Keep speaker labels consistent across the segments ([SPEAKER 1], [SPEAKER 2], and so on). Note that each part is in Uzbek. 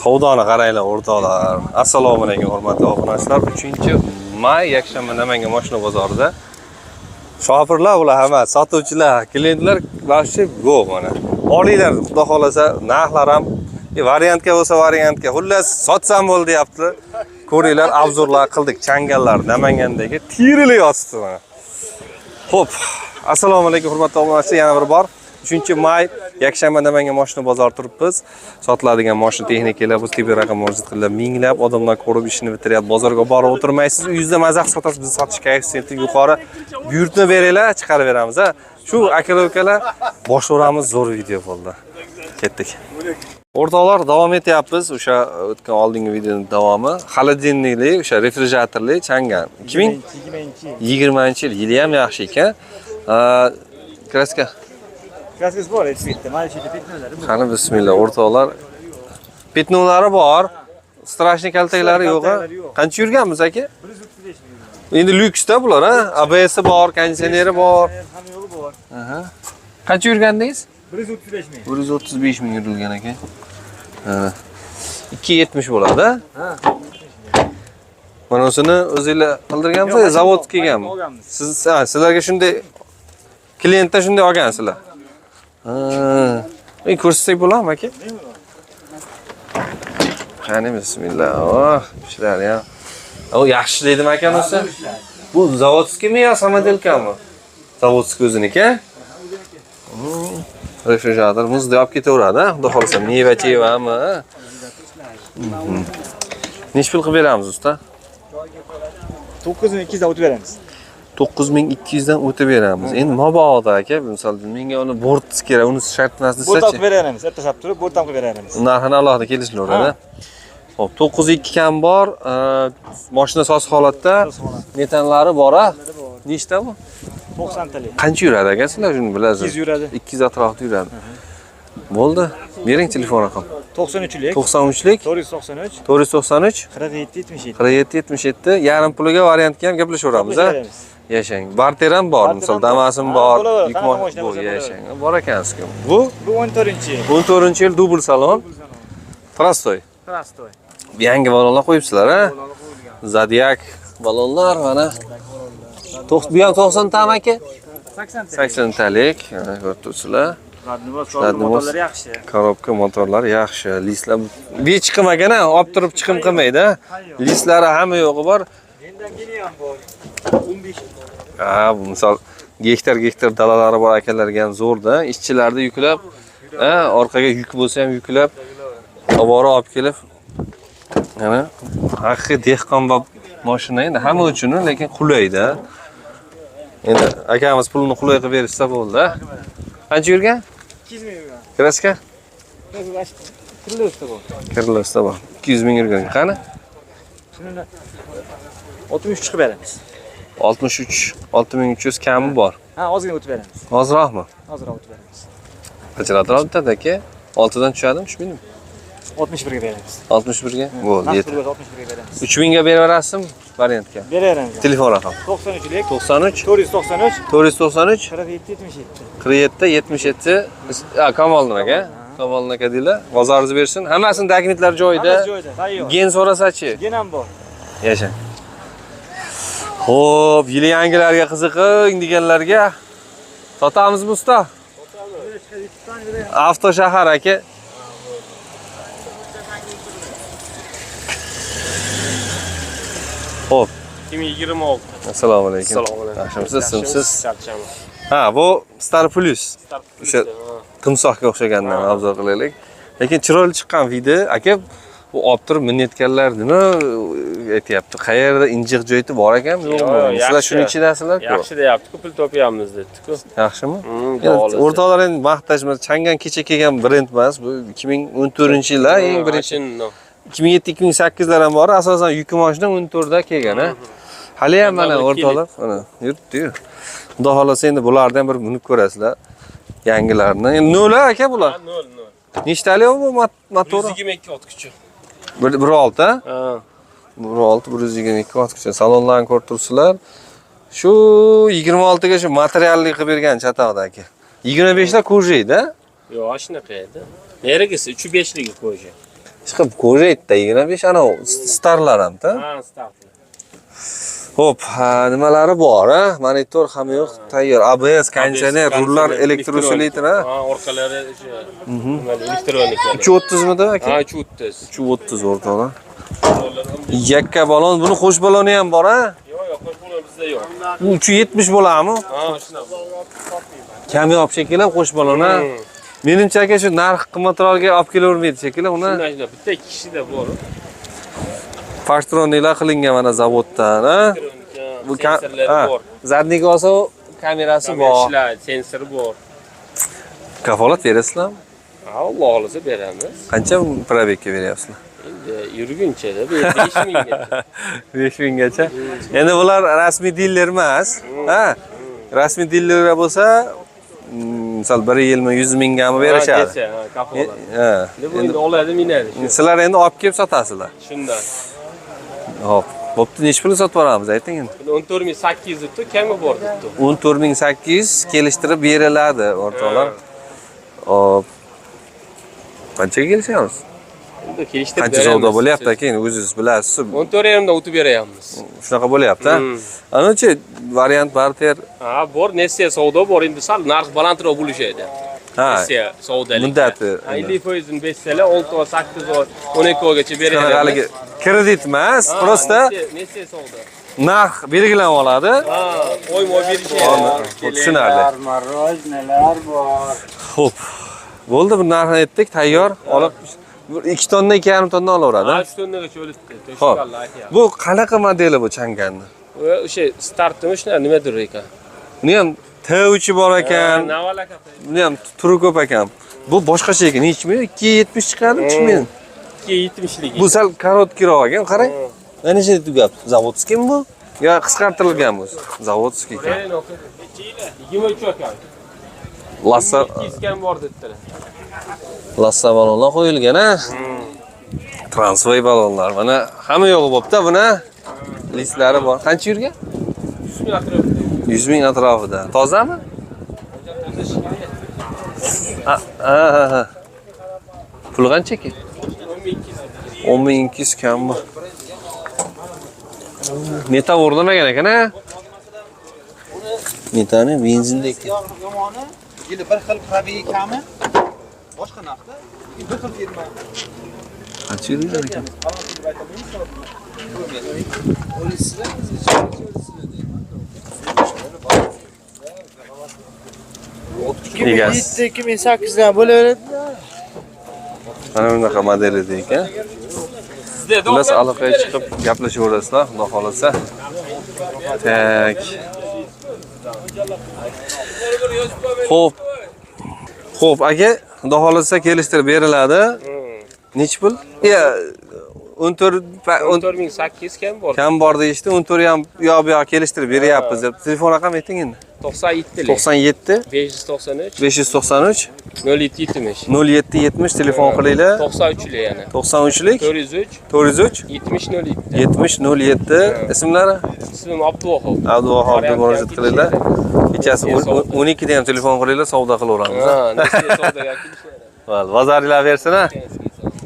[SPEAKER 1] Savdoni qaranglar, o'rtoqlar. Assalomu alaykum, hurmatli obunachilar. 3-may, yakshanba, Namangan mashina bozorida. Shofirlar bular hamma, sotuvchilar, klientlar вообще yo'q mana. Olinglar, xudo xolasa, narxlar ham variantga bo'lsa variantga. Xullas, sotsam bo'ldi deyaptilar. Ko'ringlar, обзор lar qildik. Changanlar Namangandagi terilib yotibdi mana. Xo'p, assalomu alaykum, hurmatli obunachilar, yana bir bor. 3-may, yakshanba, Namangan mashina bozori turibmiz. Sotiladigan mashina texnikalar bu TV raqam murojaat qilinglar. Minglab odamlar ko'rib ishini bitiryapti. Bozorga borib o'tirmaysiz, uyingizda maza qilib sotasiz. Bizni sotish koeffitsiyenti yuqori. Buyurtma beringlar, chiqarib beramiz, ha. Shu akalar-ukalar, boshlayveramiz, zo'r video bo'ldi. Ketdik. O'rtoqlar, davom etyapmiz. O'sha o'tgan oldingi videoning davomi. Холодильник li, o'sha refrigeratorli Changan. 2020-yil, yili ham yaxshi ekan. Краска.
[SPEAKER 2] Краска si bor, bitta. Mana shu yerda пятно lari bor.
[SPEAKER 1] Qani, bismillah, o'rtoqlar. Пятно lari bor. Страшный kaltaklari yo'q, ha?
[SPEAKER 2] Kaltaklari yo'q.
[SPEAKER 1] Qancha yurganmiz, aka?
[SPEAKER 2] 135 ming.
[SPEAKER 1] Endi lyuksda bular, ha? ABS bor, konditsioneri bor.
[SPEAKER 2] Hamma yo'li bor.
[SPEAKER 1] Aha. Qancha yurgandingiz?
[SPEAKER 2] 135 ming.
[SPEAKER 1] 135 ming yurilgan ekan. Ha. 2.70 bo'ladi, ha?
[SPEAKER 2] Ha.
[SPEAKER 1] Mana o'zini o'zinglar qildirganmisiz,
[SPEAKER 2] Yo'q,
[SPEAKER 1] zavod kelganmi?
[SPEAKER 2] Olganmiz.
[SPEAKER 1] Siz, ha, sizlarga shunday klientdan shunday olgansizlar. Ha. Men ko'rsatsak bo'ladimi, aka? Qani, bismillah. Oh, ishlari ham. O, yaxshi ishlaydimi aka unisi? Bu заводский mi yo самоделка mi? Заводский o'ziniki. Refrigerator muzdek olib ketaveradi, ha? Xudo xohlasa meva chevami? Nechi pul qilib beramiz, usta?
[SPEAKER 2] 9200 dan o'tib beramiz.
[SPEAKER 1] 9200 dan o'tib beramiz. Endi mabodo aka, misol menga uni bort kerak, unisi shart emas
[SPEAKER 2] Bort
[SPEAKER 1] desachi.
[SPEAKER 2] qilib beramiz. Erta turib bort ham qilib beramiz.
[SPEAKER 1] Narxini alohida kelishilaveradi. Xo'p, 9.2 kam bor, mashina soz holatda,
[SPEAKER 2] Soz holat.
[SPEAKER 1] Metanlari bor, a? Nechta bu?
[SPEAKER 2] 90 talik.
[SPEAKER 1] Qancha yuradi aka, sizlar shuni bilasiz?
[SPEAKER 2] 200 yuradi.
[SPEAKER 1] 200 atrofida yuradi. Bo'ldi. Bering telefon raqam.
[SPEAKER 2] 93lik.
[SPEAKER 1] 93lik
[SPEAKER 2] 493
[SPEAKER 1] 493
[SPEAKER 2] 47 77.
[SPEAKER 1] 47 77. Yarim puliga variantga ham gaplashaveramiz, a? Yashang. Barter ham bor,
[SPEAKER 2] Barter
[SPEAKER 1] misol
[SPEAKER 2] ham bor.
[SPEAKER 1] Damasim
[SPEAKER 2] Ha,
[SPEAKER 1] bor,
[SPEAKER 2] bo'laveradi.
[SPEAKER 1] yuk
[SPEAKER 2] Qanaqa mashina
[SPEAKER 1] bu
[SPEAKER 2] bo'lsa bo'laveradi.
[SPEAKER 1] yashang. Bor ekansizku. Bu
[SPEAKER 2] Bu 14-yil.
[SPEAKER 1] 14-yil dubl salon. Простой.
[SPEAKER 2] Простой.
[SPEAKER 1] Yangi balonlar qo'yibsizlar, a? Zodiac balonlar mana. Bu ham 90 tami, aka?
[SPEAKER 2] 80 talik.
[SPEAKER 1] 80 talik, mana ko'rib turibsizlar.
[SPEAKER 2] Motorlari yaxshi.
[SPEAKER 1] Коробка, motorlar yaxshi. Listlar bech chiqmagan, ha, olib turib chiqim qilmaydi, ha. Listlari hamma yo'g'i bor.
[SPEAKER 2] Mendan gini ham bor. 15.
[SPEAKER 1] Ha, bu misol gektar gektar dalalari bor akalarga ham zo'rda. Ishchilarni yuklab, ha, orqaga yuk bo'lsa ham yuklab, ovora olib kelib, mana haqiqiy dehqonbop mashina endi hamma uchun, lekin qulayda. Endi akamiz pulini qulay qilib berishsa bo'ldi. Qancha yurgan?
[SPEAKER 2] 200 ming yurgan.
[SPEAKER 1] Краска?
[SPEAKER 2] Kirli usta bor.
[SPEAKER 1] Kirli bor. 200 ming yurgan. Qani?
[SPEAKER 2] Shuni 63 chiqib beramiz.
[SPEAKER 1] 63, 6300 kami bor.
[SPEAKER 2] Ha, ozgina o'tib beramiz.
[SPEAKER 1] Ozroqmi?
[SPEAKER 2] Ozroq o'tib beramiz.
[SPEAKER 1] Qanchalardir bitadi, aka? 6 dan tushadimi, tushmaydimi?
[SPEAKER 2] 61 ga beramiz.
[SPEAKER 1] 61 ga? Bo'ldi,
[SPEAKER 2] Naqd
[SPEAKER 1] yetdi.
[SPEAKER 2] pulga 61 ga beramiz.
[SPEAKER 1] 3000 ga beraverasizmi variantga?
[SPEAKER 2] Beraveramiz.
[SPEAKER 1] Telefon raqam
[SPEAKER 2] 93lik
[SPEAKER 1] 93
[SPEAKER 2] 493
[SPEAKER 1] 493
[SPEAKER 2] 47 77.
[SPEAKER 1] 47 77. Ha, Kamoliddin aka. Kamoliddin aka deylar. Bozoringiz bersin. Hammasini dokumentlar joyida.
[SPEAKER 2] Hammasi joyida, tayyor.
[SPEAKER 1] Gen so'rasachi?
[SPEAKER 2] Gen ham bor.
[SPEAKER 1] Yasha. Xo'p, yili yangilarga qiziqing deganlarga sotamizmi, usta? Avtoshahar, aka. Xo'p,
[SPEAKER 3] 2026.
[SPEAKER 1] Assalomu alaykum.
[SPEAKER 3] Assalomu alaykum.
[SPEAKER 1] Yaxshimisiz? Simsiz?
[SPEAKER 3] Charchami.
[SPEAKER 1] Ha, bu Star Plus.
[SPEAKER 3] Star Plus.
[SPEAKER 1] O'sha timsohga o'xshagandan обзор qilaylik. Lekin chiroyli chiqqan video, aka, bu olib turib minayotganlar nima aytyapti? Qayerda injiq joyi bor ekanmi, yo'qmi?
[SPEAKER 3] Yo'q,
[SPEAKER 1] Sizlar
[SPEAKER 3] yaxshi.
[SPEAKER 1] shuni ichidasizlar-ku.
[SPEAKER 3] Yaxshi deyapti-ku, pul topyapmiz debdi-ku.
[SPEAKER 1] Yaxshimi?
[SPEAKER 3] Xudo
[SPEAKER 1] Endi
[SPEAKER 3] xohlasa.
[SPEAKER 1] o'rtoqlar, endi maqtash emas, Changan kecha kelgan brend emas, bu 2014-yillar eng birinchi. 2007-2008lar ham bor, asosan yuk mashina 14 da kelgan, ha. Hali ham mana
[SPEAKER 3] Mana
[SPEAKER 1] o'rtoqlar, mana yuribdi-yu. Xudo xohlasa endi bularni ham bir minib ko'rasizlar. Yangilarini. Endi nol aka bular.
[SPEAKER 3] Ha, 0 0.
[SPEAKER 1] Nechtalik bu motori?
[SPEAKER 3] 122 ot kuchi.
[SPEAKER 1] 1.6, ha?
[SPEAKER 3] Ha.
[SPEAKER 1] 1.6 122 ot kuchi. Salonlarni ko'rib turibsizlar. Shu 26 ga shu materialli qilib bergan chatoqdagi. 25 ta kujida.
[SPEAKER 3] Yo'q, shunaqa edi. Nerigisi 3.5 ligi qo'yishgan.
[SPEAKER 1] Chiqib ko'raydi 25 ana starlar ham-da.
[SPEAKER 3] Ha, start.
[SPEAKER 1] Xo'p, nimalari bor, ha? Monitor hamma yo'q, tayyor. ABS, konditsioner, rullar elektrousилитель, ha?
[SPEAKER 3] Ha, orqalari o'sha nima elektroniklar.
[SPEAKER 1] 330 midi aka?
[SPEAKER 3] Ha, 330.
[SPEAKER 1] 330 o'rtoqlar. Yakka balon, buni qo'sh baloni ham bor, ha?
[SPEAKER 3] Yo'q, yo'q, qo'sh balon bizda yo'q.
[SPEAKER 1] Bu 370 bo'ladimi?
[SPEAKER 3] Ha, shunaqa.
[SPEAKER 1] Kamyob shekilli qo'sh balon, ha? Menimcha aka shu narx qimmatroqga olib kelavermaydi shekilli uni.
[SPEAKER 3] Shunday, shunday. Bitta ikki kishida bor.
[SPEAKER 1] Parktroniklar qilingan mana zavoddan, ha?
[SPEAKER 3] Bu sensorlari bor.
[SPEAKER 1] Задний ga olsa kamerasi bor.
[SPEAKER 3] Ishlaydi, sensori bor.
[SPEAKER 1] Kafolat berasizlarmi?
[SPEAKER 3] Ha, Alloh xohlasa beramiz.
[SPEAKER 1] Qancha пробег ga beryapsizlar?
[SPEAKER 3] Endi yurguncha-da, 5000 gacha.
[SPEAKER 1] 5000 gacha. Endi bular rasmiy diler emas. Ha? Rasmiy dilerlar bo'lsa, misol 1 yilmi 100 mingami berishadi.
[SPEAKER 3] Desa, ha, kafolat.
[SPEAKER 1] Ha.
[SPEAKER 3] Endi bu endi oladi, minadi shu.
[SPEAKER 1] Sizlar endi olib kelib sotasizlar.
[SPEAKER 3] Shundan.
[SPEAKER 1] Hop. Bo'pti, nechi pulga sotib yuboramiz, ayting endi.
[SPEAKER 3] 14800 debdi, kami bor debdi.
[SPEAKER 1] 14800 kelishtirib beriladi, o'rtoqlar. Hop. Qanchaga kelishamiz?
[SPEAKER 3] Endi kelishtirib
[SPEAKER 1] Qancha savdo bo'lyapti aka, endi o'zingiz bilasiz.
[SPEAKER 3] 14,5 dan o'tib beryapmiz.
[SPEAKER 1] Shunaqa bo'lyapti, ha? Anachi variant barter.
[SPEAKER 3] Ha, bor, nesiya savdo bor, endi sal narx balandroq bo'lishadi.
[SPEAKER 1] Ha.
[SPEAKER 3] Nesiya savdalik.
[SPEAKER 1] Muddati.
[SPEAKER 3] Ha, 50% bersalar 6 oy, 8 oy, 12 oygacha
[SPEAKER 1] Shunaqa haligi
[SPEAKER 3] beramiz.
[SPEAKER 1] kredit emas, просто
[SPEAKER 3] nesiya savdo.
[SPEAKER 1] Narx belgilanib oladi.
[SPEAKER 3] Ha, oyma-oy berishadi.
[SPEAKER 1] Tushunarli.
[SPEAKER 2] Мороженое bor.
[SPEAKER 1] Xo'p. Bo'ldi, bu narxni aytdik, tayyor. Olib 2 tonna, 2,5 tonna olaveradi.
[SPEAKER 3] Ha, 3 tonnagacha o'libdi.
[SPEAKER 1] Xo'p. Bu qanaqa modeli bu Changanni?
[SPEAKER 3] O'sha startimi shunaqa nimadir ekan.
[SPEAKER 1] Buni ham T3 bor ekan.
[SPEAKER 3] Naval aka.
[SPEAKER 1] Buni ham turi ko'p ekan. Bu boshqacha ekan. Nechmi? 2.70 chiqadimi, chiqmaydi?
[SPEAKER 3] 2.70lik.
[SPEAKER 1] Bu sal короткий roq ekan, qarang. Mana shu tugabdi. Заводский mi bu? Yo qisqartirilgan bu. Заводский ekan.
[SPEAKER 3] 23 aka.
[SPEAKER 1] Lassa
[SPEAKER 3] 200 kam bor dedilar.
[SPEAKER 1] Lassa balonlar qo'yilgan, ha? Transway balonlar. Mana hamma yo'g'i bo'pti, buni listlari bor. Qancha yurgan?
[SPEAKER 3] 100 ming atrofida.
[SPEAKER 1] 100 ming atrofida. Tozami? Ha, ha, ha. Puli qancha ekan? 10200 kammi? Metan o'rnamagan ekan, ha? Metani benzinda ekan.
[SPEAKER 2] Yomoni yili bir xil пробег i kami boshqa narxda bir xil firma.
[SPEAKER 1] Qancha yurgan ekan?
[SPEAKER 2] O'lisizlar.
[SPEAKER 1] Egasi.
[SPEAKER 2] 2008dan bo'laveradi.
[SPEAKER 1] Mana bunaqa model edi ekan. Xullas, aloqaga chiqib gaplashaverasizlar, xudo xolasa. Так. Xo'p. Xo'p, aka, xudo xolasa kelishtirib beriladi. Nechi pul? Ya 14
[SPEAKER 3] 14800 kam bor.
[SPEAKER 1] Kam bor deyishdi. 14 ham u yoq bu yoq kelishtirib beryapmiz deb. Telefon raqam ayting endi.
[SPEAKER 3] 97
[SPEAKER 1] 97
[SPEAKER 3] 593
[SPEAKER 1] 593
[SPEAKER 3] 0770
[SPEAKER 1] 0770 telefon qilinglar.
[SPEAKER 3] 93lik yana.
[SPEAKER 1] 93lik
[SPEAKER 3] 403
[SPEAKER 1] 403
[SPEAKER 3] 70 07.
[SPEAKER 1] 70 07 ismlari?
[SPEAKER 3] İsmim Abduvohov.
[SPEAKER 1] Abduvohov deb murojaat qilinglar. Kechasi 12da ham telefon qilinglar, savdo qilaveramiz.
[SPEAKER 3] Ha, nasiya savdoga kelishadi.
[SPEAKER 1] Val, bozoringlar bersin ha.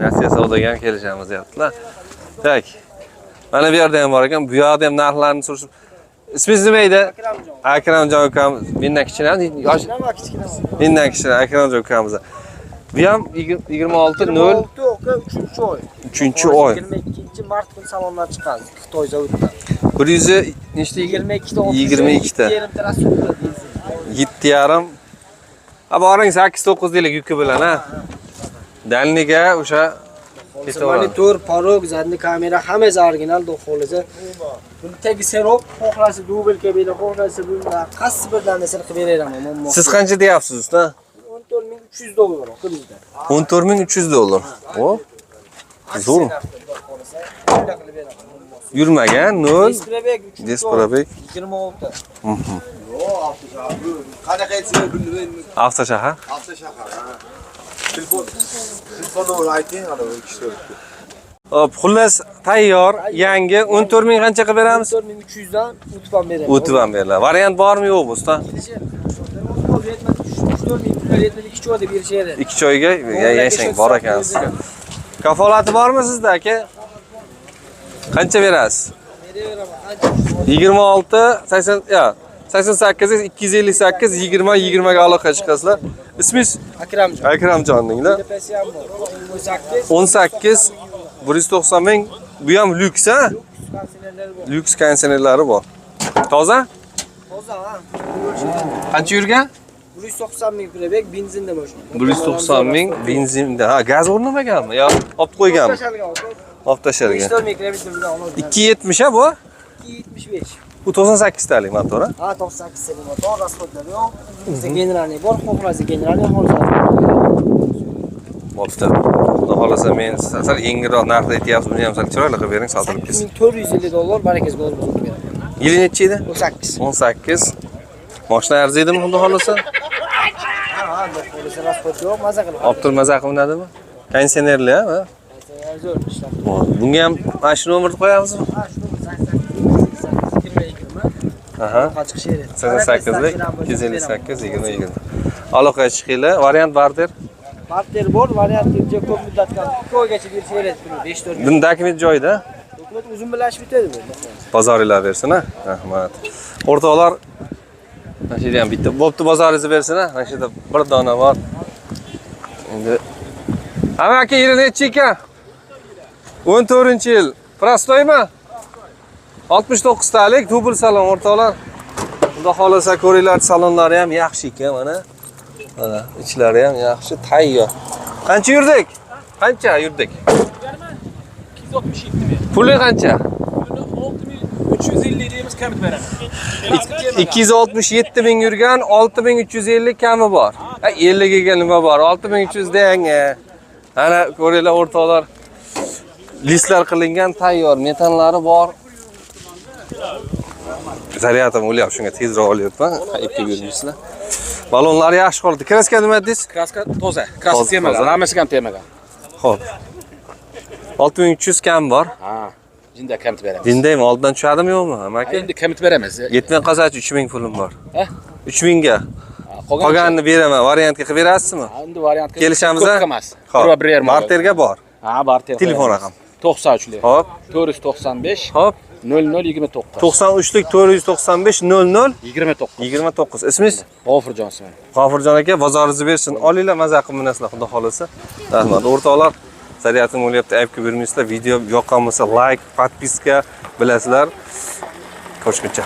[SPEAKER 1] Nasiya savdoga ham kelishamiz deyaptilar. Tak. Mana bu yerda ham bor ekan. Bu yoqda ham narxlarni surishib. İsmingiz nima edi? Akramjon ukam. Mendan kichkina, yosh. Mendan kichkina Akramjon ukamiz. Bu ham 26 0
[SPEAKER 2] aka 3-oy.
[SPEAKER 1] 3-oy.
[SPEAKER 2] 22 mart kuni salondan chiqadi Xitoy zavodidan.
[SPEAKER 1] 100 nechta?
[SPEAKER 2] 22 ta.
[SPEAKER 1] 22 ta. 7,5. Ha, boring 8-9 deylik yuki bilan ha. Dalniga o'sha
[SPEAKER 2] monitor, parok, задний kamera hammasi original, xohlasa. Buni tagi serok, xohlasa dubl kabina, xohlasa bu qaysi bir danasini qilib beraman muammo.
[SPEAKER 1] Siz qancha deyapsiz usta?
[SPEAKER 2] 14300 dollar aka bizda.
[SPEAKER 1] 14300 dollar. O. Zo'r. Yurmagan 0. Des пробег
[SPEAKER 2] 26.
[SPEAKER 4] Qanaqa aytsangiz bilmayman.
[SPEAKER 1] Avtoshahar.
[SPEAKER 4] Avtoshahar. Ha. Telefon nomeri ayting, ana u kishi so'rabdi.
[SPEAKER 1] Hop, xullas tayyor, yangi 14000 qancha qilib beramiz?
[SPEAKER 2] 14300 dan o'tib ham beramiz.
[SPEAKER 1] O'tib ham beriladi. Variant bormi yo'qmi usta?
[SPEAKER 2] 4000 pullar yetmadi, 2 oy deb berishadi.
[SPEAKER 1] 2 oyga yashang, bor ekansiz. Kafolati bormi sizda aka? Qancha berasiz?
[SPEAKER 2] Beraveraman. Qancha?
[SPEAKER 1] 26 80 ya 88 258 20 20 ga aloqa chiqasizlar. Ismingiz
[SPEAKER 2] Akramjon.
[SPEAKER 1] Akramjonninglar.
[SPEAKER 2] Tepasi ham bor. 18
[SPEAKER 1] 18 190 ming. Bu ham lyuks ha?
[SPEAKER 2] Konditsionerlari bor.
[SPEAKER 1] Lyuks konditsionerlari bor. Toza?
[SPEAKER 2] Toza ha.
[SPEAKER 1] Qancha yurgan?
[SPEAKER 2] 190 ming пробег benzinda mashina.
[SPEAKER 1] 190 ming benzinda. Ha, gaz o'rnamaganmi yo olib qo'yganmi?
[SPEAKER 2] Tashalgan aka.
[SPEAKER 1] Olib tashalgan.
[SPEAKER 2] 4 ming kilometr bilan oladi.
[SPEAKER 1] 270 ha bu?
[SPEAKER 2] 275.
[SPEAKER 1] Bu 98 talik motor ha?
[SPEAKER 2] Ha, 98 talik motor, расход lari yo'q. Bizda генеральный bor, xohlasa генеральный, xohlasa.
[SPEAKER 1] Bo'pti. Xudo xohlasa men sal yengilroq narxda aytyapsiz, buni ham sal chiroyli qilib bering, sotilib ketsin.
[SPEAKER 2] 8450 dollar barakasiga olib beraman.
[SPEAKER 1] Yili nechi edi?
[SPEAKER 2] 18.
[SPEAKER 1] 18. Mashina arziydimi xudo xohlasa?
[SPEAKER 2] Ha, xudo xohlasa расход yo'q, maza qilib.
[SPEAKER 1] Olib turib maza qilinadimi? Konditsionerli ha?
[SPEAKER 2] Zo'r ishlab.
[SPEAKER 1] Bunga ham mana shu nomerni qo'yamizmi?
[SPEAKER 2] Ha, shu 88 20 20.
[SPEAKER 1] Aha.
[SPEAKER 2] Chiqish yeri.
[SPEAKER 1] 88lik 258 20 20. Aloqaga chiqinglar. Variant barter.
[SPEAKER 2] Barter bor, variant juda ko'p muddatga 2 oygacha bersa beradi pulni, 5-4
[SPEAKER 1] Buni dokument joyida.
[SPEAKER 2] Dokument o'zim bilan ish bitadi bu.
[SPEAKER 1] Bozoringlar bersin ha. Rahmat. O'rtoqlar, mana shu yerda ham bitta bo'pti, bozoringizni bersin ha. Mana shu yerda bir dona bor. Endi Hamma aka yili nechi ekan? 14-yil. Простой mi? 69 talik dubl salon o'rtoqlar. Xudo xohlasa ko'ringlar, salonlari ham yaxshi ekan mana. Mana ichlari ham yaxshi, tayyor. Qancha yurdik? Qancha yurdik?
[SPEAKER 3] 267 ming.
[SPEAKER 1] Puli qancha?
[SPEAKER 3] Buni 6350 deymiz, kamit beramiz.
[SPEAKER 1] 267 ming yurgan, 6350 kami bor. Ha, 50 ga nima bor? 6300 deng. Ana ko'ringlar o'rtoqlar. Listlar qilingan, tayyor, metanlari bor. Zaryadim o'lyapti, shunga tezroq olyapman. Aytib yurmaysizlar. Balonlari yaxshi qoldi. Краска nima dedingiz?
[SPEAKER 4] Краска toza. Краска
[SPEAKER 1] Toza,
[SPEAKER 4] tegmagan,
[SPEAKER 1] toza.
[SPEAKER 4] Ramasiga ham tegmagan.
[SPEAKER 1] Xo'p. 6300 kam bor.
[SPEAKER 4] Ha. Jinda kamitib beramiz.
[SPEAKER 1] Dindaymi, oldidan tushadimi yo'qmi? Amaki?
[SPEAKER 4] Endi kamitib beramiz.
[SPEAKER 1] Yetmay qolsa 3000 pulim bor.
[SPEAKER 4] Ha?
[SPEAKER 1] 3000 ga. Qolganini beraman. Variantga qilib berasizmi?
[SPEAKER 4] Endi variant
[SPEAKER 1] Kelishamiz, a?
[SPEAKER 4] Ko'p emas.
[SPEAKER 1] Xo'p.
[SPEAKER 4] Bir va bir yarim.
[SPEAKER 1] Barterga bor.
[SPEAKER 4] Ha, barter.
[SPEAKER 1] Telefon raqam.
[SPEAKER 4] 93lik.
[SPEAKER 1] Hop,
[SPEAKER 4] 495
[SPEAKER 1] hop.
[SPEAKER 4] 00 29.
[SPEAKER 1] 93lik 495 00
[SPEAKER 4] 29.
[SPEAKER 1] 29. Ismingiz?
[SPEAKER 4] G'ofurjon ismi.
[SPEAKER 1] G'ofurjon aka, bozoringizni bersin. Olinglar, maza qilib minasizlar, xudo xolasa. Rahmat. O'rtoqlar, zaryatim o'lyapti, aybga bermaysizlar. Video yoqqan bo'lsa, like, подписка bilasizlar. Ko'rishguncha.